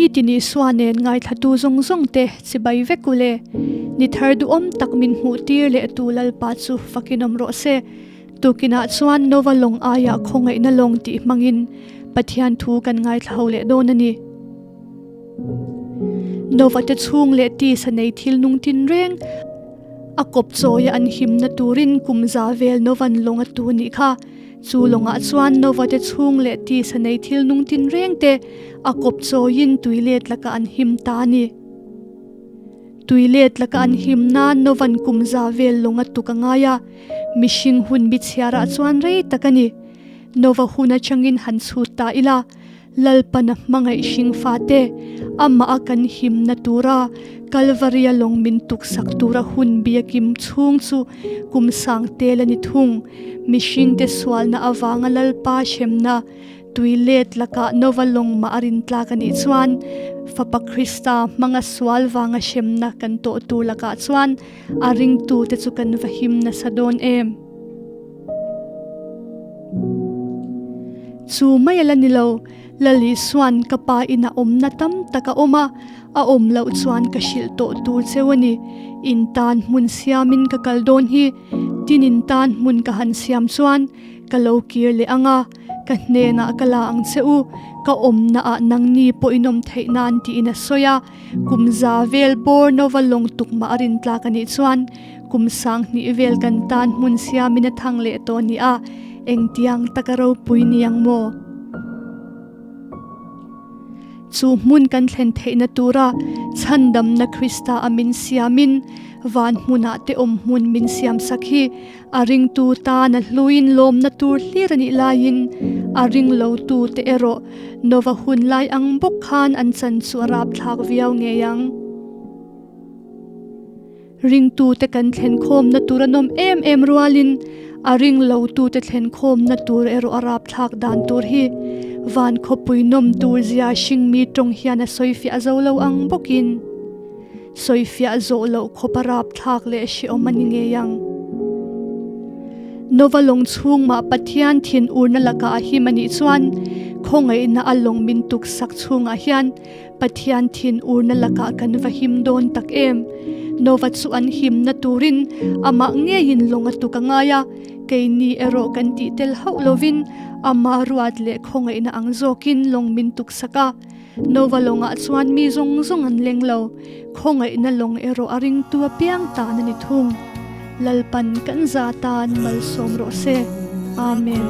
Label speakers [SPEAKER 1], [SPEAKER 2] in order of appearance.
[SPEAKER 1] Nitin Isua nen ngaithlatu zawng zawng te chibai vek u le. Ni thar duhawm tak min hmuh tir leh tu Lalpa chu fakin awm rawh se. Tukinah chuan Nova lawng aiah khawngaihna lawng tih hmangin Pathian thu kan ngaithla ho leh dawn a ni. Nova te chhung leh tisa nei thil nung tin reng a kawp chawia an himna turin kum za vel Novan lawng a tu nih kha. Chu lawngah chuan Nova te chhung leh tisa nei thil nung tin reng te a kawp chawiin tui let lakah an him ta a ni. Tui let laka an him nan Novan kum za vel lawng a tuk a ngai a, mihring hun bi chhiarah chuan rei tak a ni. Nova hun atangin han chhut ta ila, Lalpana hmangaih hring fate, amah a kan himna tura Kalvaria lawng min tuksak tura hun bi a kim chhung chu kum sang tel a ni thung. Mihringte sualna avanga Lalpa hremna tui let lakah Nova lawng mah a rin tlak a nih chuan Fapa Krista hmanga sual vanga hremna kan tawh tur lakah chuan a ringtute chu kan va him nasa dawn em? Chu mai a la ni lo, Lal Isua'n ka pa ina awmna tam tak a awm a, a awm loh chuan ka hrilh tawh tur cheu a ni. In tan hmun siamin ka kal dawn hi, tin in tan hmun ka han siam chuan ka lo kir leh ang a, ka hnenah ka la ang che u, ka awmna ah nangni pawh in awm theih nan tiin a sawi a, kum za vel bawr nova lawng tuk mah a rin tlak a nih chuan kum sang hnih vel kan tan hmun siamin a thang leh tawh ni a, engtiang taka ropui ni ang maw? Chu hmun kan thlen theihna tura chhandamna Krista a min siamin van hmunah te awm hmun min siamsak hi A ringtu tan a hluin lawmna tur hlir a nih laiin a ring lotu te erawh Nova hun lai ang bawk khan an chan chu a rapthlak viau ngei ang. Ringtu te kan thlenkhawmna tur a nawm em em rualin a ring lotu te thlenkhawmna tur erawh a rapthlak dan tur hi van khawpui nawm tur zia hringmi tawng hian a sawifiah zo lo ang bawkin Sawifiah zawh loh khawp a rapthlak leh hrehawm a ni ngei ang. Nova lawng chhung mah Pathian thin urna lakah a him a nih chuan khawngaihna a lawng min tuksak chhungah hian Pathian thin urna lakah kan va him dawn tak em? Nova chu an himna turin amah ngeiin lawng a tuk a ngai a, keini erawh kan tih tel hauh lovin ama ruat leh khawngaihna ang zawkin lawng min tuksak a. Nova lawngah chuan mi zawng zawng an leng lo, khawngaihna lawng erawh a ringtu apiang tan a ni thung. Lalpan kan za tan malsawm rawh se. Amen.